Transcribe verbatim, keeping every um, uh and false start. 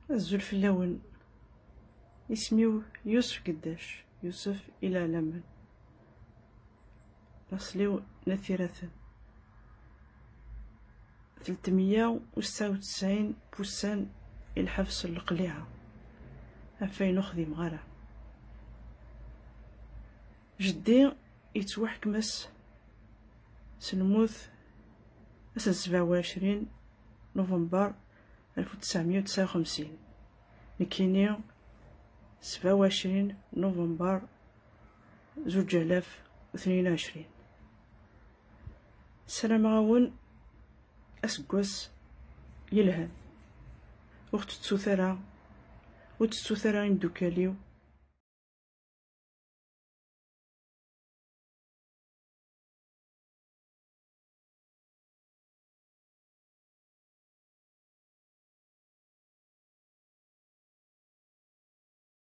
Azul fell-awen. Isem-iw Yusef Geddac, Yusef Ilalamen. Laṣel-iw n At Iraten. Tletmeyya u tesɛa u tesɛin n wussan i lḥebs n leqliɛa, ɣef wayen ur xdimeɣ ara. Jeddi yettwaḥkem-as s lmut ass n sebɛa u ɛecrin November alef u tesɛemya u tesɛa u xemsin, nekkini sebɛa u ɛecrin November zuǧ alaf u tnin u ɛecrin. Ssarameɣ-awen aseggas yelhan. Ur tettut ara, ur tettut ara imeddukal-iw,